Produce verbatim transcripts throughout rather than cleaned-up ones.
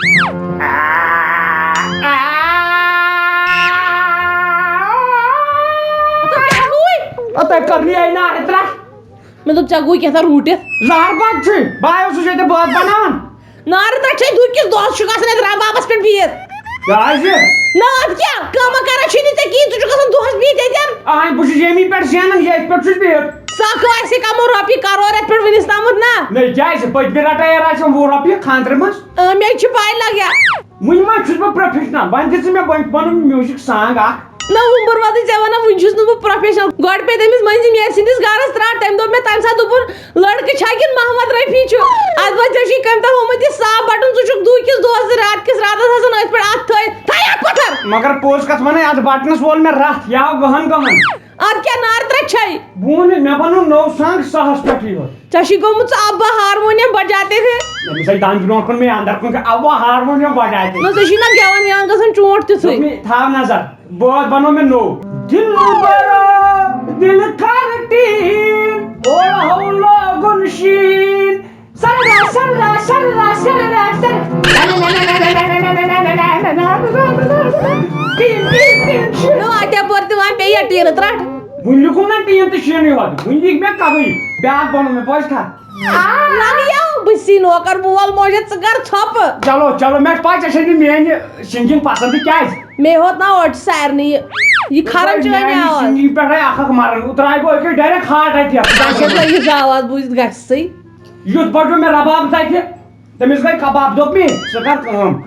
تۄہہِ کیٛاہ گوٚوُے؟ آ، تۄہہِ کٔر نہٕ یہِ نارٕ ترٛٹھ۔ مےٚ دوٚپ، ژےٚ گوٚو کینٛہہ تام روٗٹِتھ۔ زہر بَد چھُ، بہٕ آیوس سُہ ییٚتہِ بٲتھ بَناوان۔ نارٕ ترٛٹھ چھے دُہکِس دۄہس چھُکھ آسان اَتہِ رَبابَس پٮ۪ٹھ بِہِتھ۔ کیٛازِ؟ نہ، اَدٕ کیٛاہ؟ کٲمہ کران چھُے نہٕ ژےٚ کِہیٖنۍ، ژٕ چھُکھ آسان دۄہس بِہِتھ ییٚتٮ۪ن۔ اہن، بہٕ چھُس ییٚمی پٮ۪ٹھ زینان، ییٚتھۍ پٮ۪ٹھ چھُس بِہِتھ۔ سۄ کٲنٛسہِ کمو رۄپیہِ کرور یَتھ پٮ۪ٹھ وٕنِس تامَتھ نہ۔ نہ، کیٛازِ؟ پٔتمہِ رٹے یَرٕ آسان وُہ رۄپیہِ خانٛدرٕ منٛز۔ اۭں، مےٚ چھِ پَے لگیا۔ وٕنہِ ما چھُس بہٕ professional؟ وۄنۍ دِ ژٕ مےٚ، وۄنۍ وَنُن music song اکھ۔ نہ، وُمبر وَدٕنۍ ژےٚ وَنان، وٕنہِ چھُس نہٕ بہٕ professional۔ گۄڈٕ پیٚیہِ تٔمِس مٔنٛزِم یارِ سٕنٛدِس گَرَس ترٛٹھ۔ تٔمۍ دوٚپ مےٚ، تَمہِ ساتہٕ دوٚپُن، "لٔڑکہٕ چھا کِنہٕ محمد رفیع چھُ؟ اَتھ منٛز ژےٚ چھُے کٔمۍ تام ہومُت یہِ صاف بَٹُن، ژٕ چھُکھ دُہکِس دۄہَس راتہٕ کِس راتَس آسان أتھۍ پٮ۪ٹھ اَتھٕ تھٲیِتھ۔ تھَیہ پَتھر۔" مگر پوٚز کَتھ وَنَے، اَتھ بَٹنَس وول مےٚ رَتھ، یہِ آو گٔہَن گٔہَن۔ اَدٕ کیٛاہ نارٕ ترٛٹھ چھَے؟ بہٕ وَنہٕ، مےٚ بَنوو نوٚو song سَہَس پٮ۪ٹھٕے یوت۔ ژےٚ چھُے گوٚمُت سُہ ابا ہارمونیم بجاتے تھے؟ مےٚ چھَے دَنٛد برونٛٹھ کُن مےٚ اَندَر کُن کہِ ابا ہارمونیم بجاتے۔ نہ، ژےٚ چھُے نہ گٮ۪وَن وٮ۪وَن گژھان چونٛٹھ تیُتھُے۔ دوٚپ مےٚ، تھاو نظر، بٲتھ بَنوو مےٚ نوٚو۔ دِلبرا، دِل کر ٹیٖن، اوڑہو لاگُن شیٖن۔ سررا، سررا، سررا، سررا، سر۔ ٹیٖن، ٹیٖن، ٹیٖن، شیٖن۔ نو، اَتہِ اَپٲرۍ تہِ وۄنۍ بیٚیہِ ٹیٖنہٕ ترٛٹھ۔ وۄنۍ لیوٗکھُم نہ ٹیٖن تہٕ شیٖنٕے ہوت۔ وۄنۍ لیوٗکھ مےٚ کَبٕے۔ بیٛاکھ بَنوو مےٚ، پوٚز کَتھ۔ لَگیو بٔسی نوکر مول موج ژٕ کر ژھۄپہٕ۔ چلو، چلو، مےٚ چھِ پَے ژےٚ چھےٚ نہٕ میٛانہِ singing پَسنٛدٕے، کیٛازِ؟ مےٚ ہوت نا اوٚٹ سارنٕے یہِ۔ یہِ کھران چھُ وۄنۍ میٛانہِ آواز۔ Singing پٮ۪ٹھَے اَکھ اَکھ مَران، اوترٕ آیہِ بہٕ أکِس direct heart attack۔ ژےٚ چھےٚ نہٕ یِژھ آواز بوٗزِتھ گژھِ سٕے۔ یُتھ پٲٹھۍ مےٚ رباب تَتہِ، تٔمِس گٔے کباب، دوٚپ مےٚ، "ژٕ کر کٲم،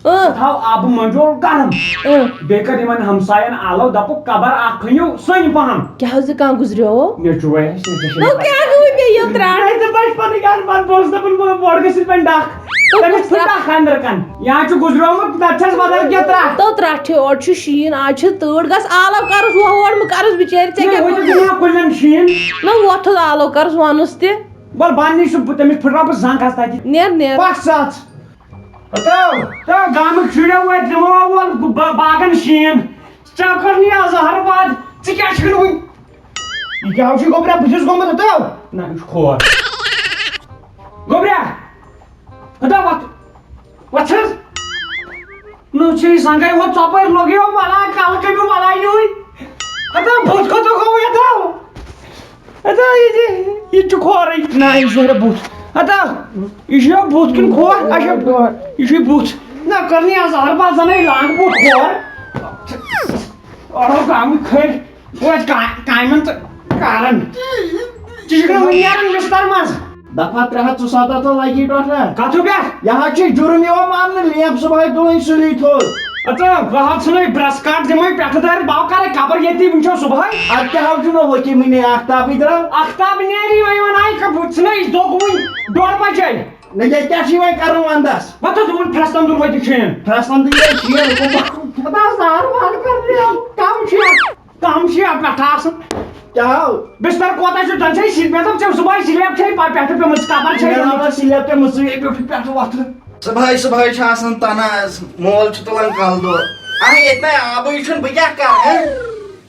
اۭں۔ ژٕ تھاو آبہٕ مۄنجول گرم، اۭں۔ بیٚیہِ کر یِمن ہمساین آلو، دپُکھ، قبر اکھ کھٔنِو سٔنۍ پہم۔" کیٛاہ حظ، یہِ کانٛہہ گُزریوو؟ نیٚچوٗ وَے اَسہِ، نیٚچوٗ چھِ نو، کیٛاہ گوٚو مےٚ یہِ ترٛٹھ؟ مےٚ چھِ بچپنٕکۍ یارٕ پَتہٕ بوزنہٕ بہٕ بوٚڑ گٔژھِتھ وۄنۍ ڈَکھ۔ تہٕ تٔمِس کُس پھٕٹا ترٛٹھ؟ خانٛدر کن۔ یا چھُ گُزریومُت، نتہٕ چھَس بدل کینٛہہ ترٛٹھ۔ تو ترٛٹھ چھِ، اورٕ چھُ شیٖن، آز چھِ تۭر، گژھ آلو کرُس وۄہوڑ مہٕ کرُس بِچٲرۍ، ژےٚ نہ، کیٛاہ ہُتہِ کوٚرُتھ؟ دِمہٕ ہا کُلٮ۪ن شیٖن۔ نہ، وۄتھُس آلو کرُس وَنُس تہِ۔ وَلہٕ بَننٕے چھُ، بہٕ تٔمِس پھٕٹراو بہٕ زنٛگ حظ تَتہِ۔ نیر، نیر۔ پَکھ ژٕ اَژ۔ ہتو، تو گامٕکۍ شُرٮ۪و وٲتۍ، تِمو وول ب-، باغن شیٖن۔ ژےٚ کوٚر نہٕ یہِ زہر واد، ژٕ کیٛاہ چھُکھ نہٕ وُنہِ؟ یہِ کیٛاہ چھُے گوٚبرا؟ بہٕ چھُس گوٚمُت ہتو۔ نہ، یہِ چھُ کھوژ۔ گوٚبرا، ہتو وۄتھ، وۄتھ حظ۔ نہ چھُے زنٛگے ہوت ژۄپٲرۍ لوٚگیو بلاے، کلہٕ کٔمِو بلاے نیوٗے۔ ہتو، بُتھ کوٚت گوٚو یتھو؟ ہتو، یہِ تہِ، یہِ تہِ چھُ کھورٕے۔ نہ، یہِ چھُ واریاہ بُتھ۔ ہتو، یہِ چھُ یہِ بُتھ کِنہٕ کھور؟ اچھا، یہِ چھُ یہِ بُتھ۔ نہ، کٔرنی آز اہربل زنٕے لانٛگ بُتھ کھور۔ اورو گامٕکۍ کھٔلۍ۔ وۄنۍ کا-، کامٮ۪ن تہٕ کارن۔ ژٕ چھُکھ نہٕ وُنہِ نیران بستر منٛز۔ دفعہ ترٛےٚ ہتھ ژُسَتتھ تہٕ لگی ٹۄٹھا۔ کتھٕ پٮ۪ٹھ؟ یہِ حظ چھُ جُرم یِوان ماننہٕ، لیمپ صبحٲے تُلٕنۍ سُلی تھوٚد۔ اَدٕ بہٕ حظ ژھٕنَے برٛس کاٹ دِمَے پٮ۪ٹھٕ دٲرِتھ، بہٕ کَرَے قبر ییٚتی، وٕچھو صبحٲے۔ اَدٕ کیٛاہ حظ چھُنہٕ وٕکھِ مٕنی آختابٕے درٛاو؟ آختاب نیری وۄنۍ وَنان کہِ بہٕ ژھٕنَے أسۍ دوٚگ وٕنۍ ڈۄڈ بجے۔ نہ، ییٚتہِ کیٛاہ چھُے وۄنۍ کَرُن وَندَس؟ وۄنۍ تھوٚو دوٚپُن پھرٛستَن دوٚپُن وۄنۍ چھُ شیٖن۔ پھرٛستَن تہٕ یہِ شیٖن، حُکُم پَکُن۔ خۄدا زار وار کَر مےٚ، کَم چھِ اَتھ۔ کَم چھِ اَتھ پٮ۪ٹھ آسان۔ کیٛاہ ہو؟ بِستَر کوتاہ چھُ؟ زَن چھے سِلیب، مےٚ دوٚپ ژےٚ صُبحٲے سِلیب چھے پَتہٕ پٮ۪ٹھٕ پیٚمٕژ، قبر چھے مےٚ پیٚمٕژ۔ نہ، سِلیب پیٚمٕژٕے، بیوٗٹھٕے پٮ۪ٹھٕ وۄتھُن۔ صُبحٲے صُبحٲے چھُ آسان تَنہٕ آز، مول چھُ تُلان کَلہٕ دود۔ اَہَے، ییٚتہِ نَے آبٕے چھُنہٕ، بہٕ کیٛاہ کَرٕ، ہہ؟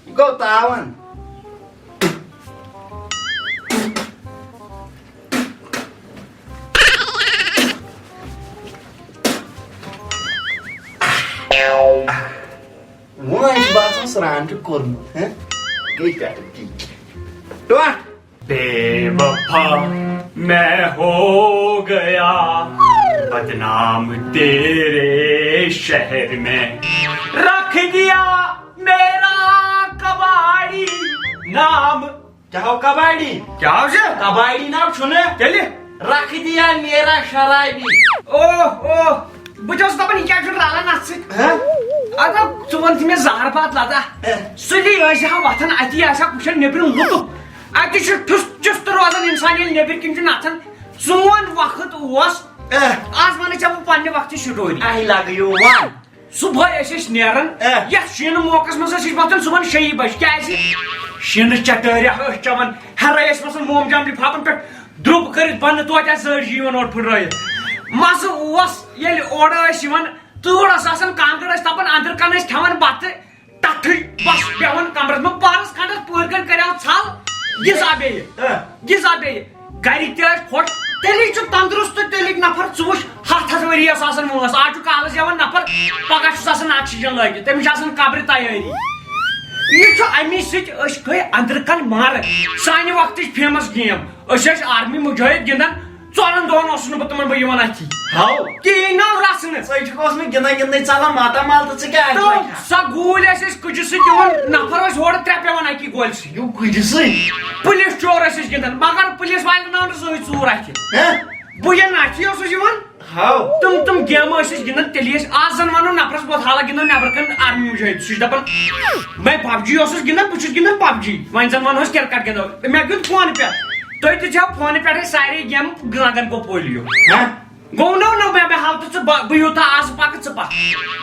یہِ گوٚو تاوَن۔ وۄنۍ چھُ باسان سرٛان چھُ کوٚرمُت، ہہ؟ گٔے پٮ۪ٹھٕ ٹھیٖک۔ ٹۄٹھ۔ بے وفا میں ہو گیا، بدنام تیرے شہر میں، رکھ دیا میرا کباڑی نام۔ کیٛاہ ہو کباڑی؟ کیٛاہ ہو چھُ؟ کباڑی ناو چھُنہٕ۔ تیٚلہِ؟ رکھ دیا میرا شرابی۔ اوہ، اوہ، بہٕ تہِ اوسُس دَپان، یہِ کیٛازِ چھُنہٕ رلان اَتھ سۭتۍ؟ ہہ؟ اَدٕ ژٕ وَن تہٕ مےٚ زہر بات لَدا۔ ہہ؟ سُلی ٲسۍ ہا وۄتھان، اَتی آسہِ ہا وٕچھان نیٚبرِم لُطُف۔ اَتہِ چھُ ٹھُس چُست روزان اِنسان، ییٚلہِ نیٚبٕرۍ کِنۍ چھُ نَژان۔ سون وقت اوس، ہہ؟ آز وَنہٕ ژےٚ بہٕ پنٛنہِ وقتٕچ story۔ اَہہِ لَگہٕ یو وَن۔ صُبحٲے ٲسۍ أسۍ نیران، اے۔ یَتھ شیٖنہٕ موقعس منٛز ٲسۍ أسۍ وۄتھان صُبحن شیٚیہِ بجہِ۔ کیٛازِ؟ شیٖنہٕ چٹٲرۍ ٲسۍ چٮ۪وان، ہیٚرَے ٲسۍ وَسان مومجام لِفافَن پٮ۪ٹھ، درٛوٚب کٔرِتھ بۄنہٕ توتہِ آسہٕ زٲج یِوان اورٕ پھٕٹرٲیِتھ۔ مَزٕ اوس، ییٚلہِ اورٕ ٲسۍ یِوان، تۭر ٲس آسان، کانٛگٕر ٲسۍ تَپان، أنٛدرٕ کَنہِ ٲسۍ کھٮ۪وان بَتہٕ، تَتھٕے بَس بیٚہوان کَمرَس منٛز۔ پَہرَس کھنٛڈَس پٲرۍ کٔرۍ کَریو ژھَل، یہِ زا بیٚیہِ، اے۔ یہِ زا بیٚیہِ۔ گرِکۍ تہِ ٲسۍ خۄش، تیٚلی چھُ تندرست تہٕ تیٚلِکۍ نفر۔ ژٕ وٕچھ، ستھ ہتھ ؤری یس آسان وٲنٛس، آز چھُ کالس یِوان نفر، پگاہ چھُس آسان آکسیجن لٲگِتھ، تٔمِس چھِ آسان قبرِ تیٲری۔ یہِ چھُ اَمی سۭتۍ أسۍ گٔے أنٛدرٕ کَنۍ مارٕ۔ سانہِ وقتٕچ famous game، أسۍ ٲسۍ army مُجٲہِد گِنٛدان، ژورَن دۄہَن اوسُس نہٕ بہٕ تِمَن بہٕ یِوان اَتھِ۔ ہاو۔ کِہیٖنۍ نہٕ رَژھ نہٕ۔ ژٕ چھُکھ اوسمُت گِنٛدان گِنٛدنٕے ژَلان ماتامال تہٕ ژٕ کیٛاہ آکھ تہٕ وۄنۍ؟ سۄ گوٗلۍ ٲسۍ أسۍ کُجہِ سۭتۍ دِوان، نفر ٲسۍ ہورٕ ترٛےٚ پٮ۪وان اَکی گولہِ سۭتۍ۔ یِم کُجہِ سۭتۍ؟ پُلیٖس چور ٲسۍ أسۍ گِنٛدان، مگر پُلیٖس والٮ۪ن آو نہٕ زٕہٕنٛے ژوٗر اَتھِ۔ ہہ؟ بہٕ یَنہٕ اَتھِ اوسُس یِوان، ہاو۔ تِم، تِم گیمہٕ ٲسۍ أسۍ گِنٛدان، تیٚلہِ ٲسۍ، آز زَن وَنو نفرَس بہٕ حالہ گِنٛدو نٮ۪برٕ کَنہِ army مُجٲہِد، سُہ چھُ دَپان، بہٕ پبجی اوسُس گِنٛدان، بہٕ چھُس گِنٛدان پبجی، وۄنۍ زَن وَنو أسۍ کرکٹ گِنٛدو، مےٚ گیُنٛد فونہٕ پٮ۪ٹھ، تُہۍ تہِ چھَو فونہٕ پٮ۪ٹھٕے سارے گیمہٕ، لَگان گوٚو پولیو۔ ہہ؟ گوٚو نو، نو، مےٚ، مےٚ ہاو تہٕ ژٕ، بہٕ، بہٕ یوٗتاہ آز پَکہٕ ژٕ پَکھ۔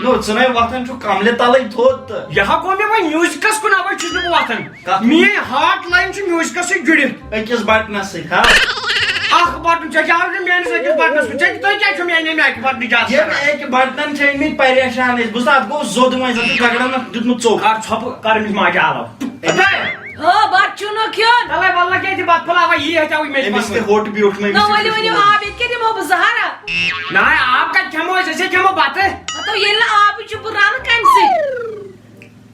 نو، ژٕ نَے وۄتھان چھُکھ کملہِ تَلٕے تھوٚد تہٕ۔ یہِ ہا گوٚو مےٚ وۄنۍ musicس کُن، اَوَے چھُس نہٕ بہٕ وۄتھان۔ کَتھ؟ میٛٲنۍ heart line چھِ musicس سۭتۍ جُڑِتھ۔ أکِس بٹنس سۭتۍ، ہا؟ اکھ بٹن، ژےٚ کیٛاہ چھُ میٛٲنِس أکِس بٹنس کُن؟ ژےٚ، تۄہہِ کیٛاہ چھُ میٛانہِ اَمہِ اَکہِ بٹنٕچ آسان؟ ییٚمہِ اَکہِ بٹنن چھِ أنۍمٕتۍ پریشان أسۍ۔ بہٕ سا، اَتھ گوٚو زوٚد وۄنۍ، زن چھُ گگرن اَتھ دیُتمُت ژوٚپ۔ کر ژھۄپہٕ، کر أمِس ماجہِ آلو۔ ہے! ہو، بتہٕ چھُو نہٕ کھیوٚن؟ تَلے وَلہٕ کیٛاہ دِ بتہٕ پھوٚلہ، اَوا یی ہیٚتہِ اَوٕے مےٚ أمِس پتہٕ۔ تہِ ہوٚٹ بیوٗٹھ مےٚ، نہ، أمِس ؤلِو، تہِ ؤلِو، ہوٚٹ۔ آب ییٚتہِ کیٛاہ دِمو بہٕ زہرا؟ نہ، آب کَتہِ کھٮ۪مو أسۍ؟ أسۍ ہے کھٮ۪مو بتہٕ۔ ہتو، ییٚلہِ نہٕ آبٕے چھُ، بہٕ رَنہٕ کَمہِ سۭتۍ؟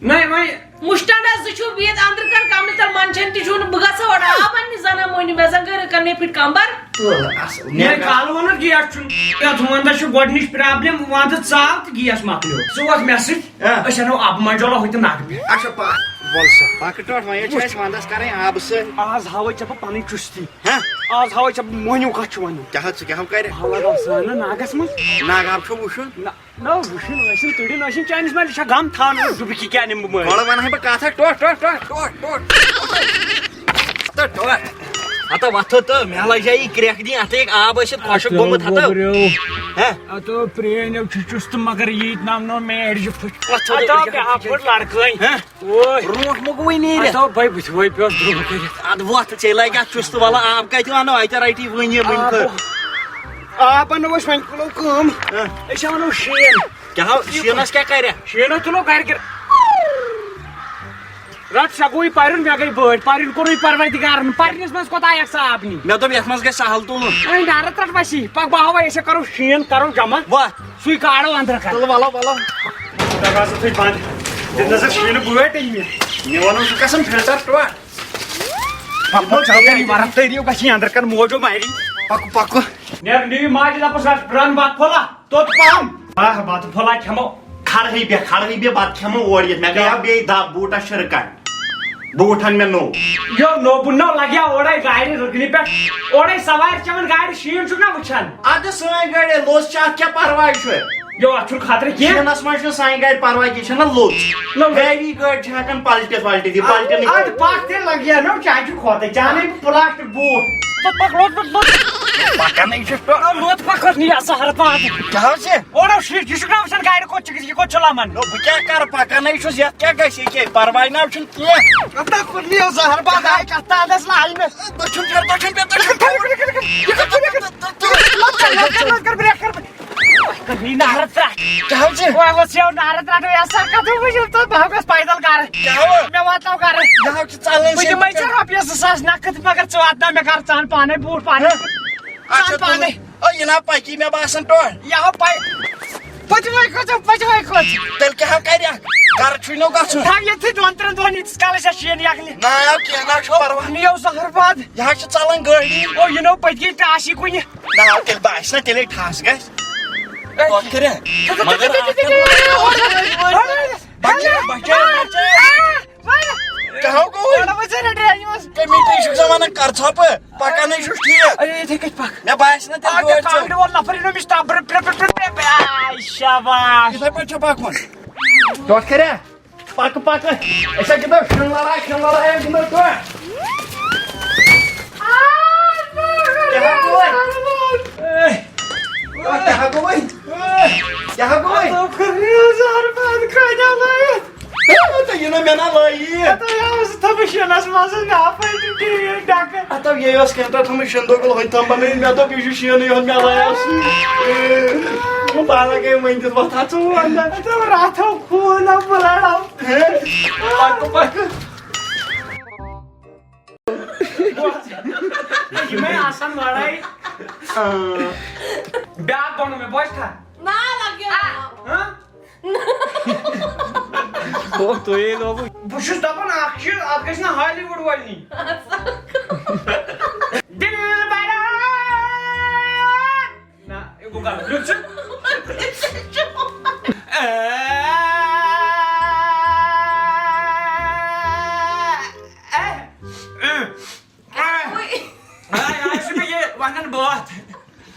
نہ، وۄنۍ مُشٹنڈا زٕ چھِو بِہِتھ أنٛدرٕ کَنہِ کملہِ تل، منٛدچھان تہِ چھِو نہٕ۔ بہٕ گژھٕ اورٕ آب اَننہِ، زَنان مۄہنیو، مےٚ زَن گٔے رٕکن مےٚ پھٕٹۍ کمبر۔ تہٕ اَصٕل۔ مےٚ کالہٕ ووٚنُتھ گیس چھُنہٕ، یَتھ وَندَس چھُ گۄڈٕنِچ problem، وَندٕ ژاو تہٕ گیس مۄکلیو۔ ژٕ وَتھ مےٚ سۭتۍ، ہہ۔ أسۍ اَنو آبہٕ منجول ہُتہِ نَکھٕ پٮ۪ٹھ۔ اچھا، پَکھ۔ وَل سا، پَکہٕ ٹٲٹھ، وۄنۍ چھِ اَسہِ وَندَس کَرٕنۍ آبہٕ سۭتۍ۔ آز ہاوَے ژےٚ بہٕ پَنٕنۍ چُستی۔ ہہ؟ آز ہاوَے ژےٚ بہٕ مۄہنیو کَتھ چھُ وَنُن۔ کیٛاہ حظ، ژٕ کیٛاہ ہو کَرِ؟ حالہ گژھ نا ناگَس منٛز۔ ناگ آب چھُ وٕچھُن۔ نہ۔ نہ، وٕچھُن ٲسِن، تُلِن ٲسِن، چٲنِس منٛز چھا غم تھاونہٕ وۄنۍ ڈُبکی کیٛاہ نِمہٕ بہٕ مٲرِتھ؟ وَلہٕ وَنہٕ ہا بہٕ کَتھ اَکھ، ٹوٹھ، ٹوٹھ، ٹوٹھ، ٹوٹھ، ٹوٹھ۔ ہَتہٕ ٹوٹھ۔ ہَتہٕ وۄتھٕ تہٕ مےٚ لَجہِ ہا یہِ کرٛٮ۪کھ دِنۍ، اَتھ ہے آب ٲسِتھ خۄشٕک گوٚمُت ہَتہٕ۔ گوٚبریو۔ ہہ؟ ہَتہٕ پرٛٲنیو چھُ چُست مگر ییٖتۍ نَمنو میڈِ چھِ پھٕٹۍ۔ وۄتھ ژٕ ہَتہٕ دِ۔ بیٛاکھ پھٕٹۍ لَڑکٲے۔ ہہ؟ اوے۔ برونٛٹھ مہ گوٚوُے نیٖرِتھ۔ ہَتہٕ بَے بہٕ چھُس وۄنۍ پیوٚس درٛوٚگ کٔرِتھ۔ اَدٕ وۄتھ ژےٚ لَگہِ اَتھ چُست وَلہٕ آب کَتہِ وَنو اَتہِ رَٹی وٕنہِ وٕنہِ آب۔ خٲر۔ آب اَنو أسۍ، وۄنۍ تُلو کٲم۔ ہہ۔ أسۍ اَنو شیٖن۔ کیٛاہ ہو، شیٖنَس کیٛاہ کَرِ؟ شیٖنو تُلو گَرِ کِر-، رَٹ سا گوٚو یہِ پَرُن، مےٚ گٔے بٲڑۍ۔ پَرُن کوٚرُے پَروَردِگارَن۔ پَرنِس منٛز کوٗتاہ آیَکھ ژٕ آب نی؟ مےٚ دوٚپ یَتھ منٛز گژھِ سہل تُلُن۔ اے نارٕ ترٛٹھ وَسی۔ پَکھ بہٕ ہاوَے، أسۍ ہا کَرو شیٖن، کَرو جمع۔ وَتھ۔ سُے کارو اندر کر۔ تُل وَلو، وَلو۔ دروازٕ تھٲے بنٛد۔ دِتنَسَکھ شیٖنہٕ بٲٹۍ أنۍ مےٚ۔ مےٚ وَنو سُہ قسم فلٹر ٹوٹھ۔ پَکو، چل، کَرِ مَرَن تٔرِو گژھِ اندر کر موجو مَرِ۔ پَکو، پَکو۔ نیر، نیر ماجہِ دَپُس رَس برٛن بَتہٕ پھوٚلہ، توٚت پَہَم۔ آہ، بَتہٕ پھوٚلہ کھٮ۪مو۔ کھڑہٕے بیٚہہ، کھڑہٕے بیٚہہ، بَتہٕ کھٮ۪مو اورٕ یِتھ۔ مےٚ گٔیو بیٚیہِ دَب بوٗٹَس شِرکَن۔ بوٗٹھ اَن مےٚ نوٚو۔ یو نوٚو بوٗٹھ نہ لگہِ ہا اورے گاڑِ رُکنہِ پٮ۪ٹھ۔ اورے سوارِ چٮ۪وان گاڑِ، شیٖن چھُکھ نہ وٕچھان؟ اَدٕ سٲنۍ گٲڑۍ ہے لوٚژ چھِ، اَتھ کیٛاہ پرواے چھُ؟ یو، اَتھ چھُنہٕ خطرٕ کینٛہہ۔ شیٖنَس منٛز چھُنہٕ سانہِ گاڑِ پرواے کینٛہہ، یہِ چھَنہ لوٚژ۔ نہ۔ ہیوی گٲڑۍ چھِ ہٮ۪کان پلٹِتھ ولٹِتھ، یہِ پلٹہِ نہٕ اَدٕ کینٛہہ۔ پَکھ تیٚلہِ لگہِ ہا نو، چاے چھُ کھوتٕے، چانٕے پلاسٹک بوٗٹھ۔ لوٚت پَکھ، لوٚت، لوٚت، لوٚت۔ پَکان ہے چھُس ٹۄ-، لوٚت پَکھ، کھوت نہٕ یہِ اَصٕل حرکت۔ کیٛاہ حظ چھِ؟ اورٕ شیٖن، یہِ چھُکھ نہ وٕچھان گاڑِ کوٚت چھِ، یہِ کوٚت چھُ لَمان؟ نو، بہٕ کیٛاہ کَرٕ، پَکان ہے چھُس، یَتھ کیٛاہ گژھِ ییٚکیٛاہ؟ پَرواے نہ حظ چھُنہٕ کینٛہہ۔ اَتھ نہ کُنی یوت زَہر بَنٛد آے، کَتھ تانَس لاینہٕ۔ دٔچھُن پھِر، دٔچھُن پھِر، دٔچھُن پھِر۔ لَتھ کَر، لَتھ کَر، لَتھ کَر، برٛیک کَر۔ کٔمی نارٕ ترٛٹھ۔ کیٛاہ حظ چھِ؟ وۄنۍ اوس یَو نارٕ ترٛٹھ، یہِ ہسا کَتھ وٕچھِو تہٕ بہٕ ہا گوٚژھ پیدل گَرٕ۔ کیٛاہ ہو؟ مےٚ واتناو گَرٕ۔ یہِ حظ چھِ ژَلان بہٕ دِمَے ژےٚ رۄپیَس زٕ ساس نَقٕد، مگر ژٕ واتناو مےٚ گَرٕ ژٕ اَن پانَے بوٗٹھ پانَے۔ اچھا، ژٕ اَن پانَے۔ تُل۔ او، یہِ نا پَکی مےٚ باسان ٹوٹھ۔ یہِ ہا پَے۔ پٔتمہِ کھۄتہٕ، پٔتمہِ کھۄتہٕ۔ تیٚلہِ کیٛاہ ہا کَرِ اَتھ؟ گَرٕ چھُے نو گژھُن۔ تھاو ییٚتھی دۄن ترٛٮ۪ن دۄہَن ییٖتِس کالَس اَسہِ شیٖن یَکھ نہِ۔ نہ، یہِ نہ چھُ پَرواے۔ مےٚ اوس زَہر باد۔ یہِ حظ چھِ ژَلان گٲڑی۔ او، یہِ نو پٔتۍ کِنۍ ٹاس یہِ کُنہِ۔ نہ، تیٚلہِ باسہِ نہ، تیٚلے ٹھاس گژھِ۔ اے، کۄکرِ۔ مگر اکھ کتھ۔ بچے، بچے، بچے۔ کیٛاہ ہو گوٚو؟ کٔمی تُہۍ چھُکھ زَن وَنان کر ژھۄپہٕ، پَکان ہے چھُس ٹھیٖک۔ اے، یِتھَے کٔنۍ پَکھ۔ مےٚ باسہِ نہ تیٚلہِ اکھ گٲڑۍ ژوٚپ۔ کانٛگرِ وول نفر یِنو مِس تَبرٕ، پرٛ، پرٛ، پرٛ، پرٛ، پرٛ، آے، شاباش۔ یِتھَے پٲٹھۍ چھُ پَکُن۔ کۄکرِ۔ پکہٕ، پکہٕ۔ أسۍ ہا گِنٛدو شِن لڑاے، شِن لڑاے ہا گِنٛدو ٹوٹھ۔ کیٛاہ ہا گوٚو وۄنۍ؟ اے، کیٛاہ ہا گوٚو وۄنۍ؟ کیٛاہ ہا گوٚو وۄنۍ؟ ژٕ کٔر مےٚ زہر بنٛد کھانہِ لٲیِتھ۔ ہے، تہٕ یہِ نہ مےٚ نہ لٲیی۔ تہٕ یہِ اوس تھوٚمُت شِنَس منٛز، مےٚ ہا پھٔٹۍ ٹیٖن ڈَکہٕ۔ ہتو یے اوس کینٛہہ تۄہہِ تھوٚمُت شِن دوٚگُل ہوٚتہِ تام بَنٲوِتھ، مےٚ دوٚپ یہِ چھُ شیٖنٕے یوت مےٚ لایاو سُہ۔ بہٕ پانہٕ گٔے ؤنۍ دِتھ وۄتھ ہا ژٕ وَن نہ۔ ہتو راتھو خوٗن آو بہٕ لڑاو۔ ہے، پکہٕ، پکہٕ۔ یِمے آسان لڑٲے۔ آ۔ بیٛاکھ بنو مےٚ، بہٕ چھُس تھا؟ نا لگیو نا۔ ہاں؟ او تُہۍ ییٚلہِ اوبُ بہٕ چھُس دپان اکھ چیٖز، اتھ گژھِ نہ ہالی وُڈ وٲلۍ نی۔ دِلبرا۔ نہ، یہِ گوٚو غلط۔ یُتھ چھُ۔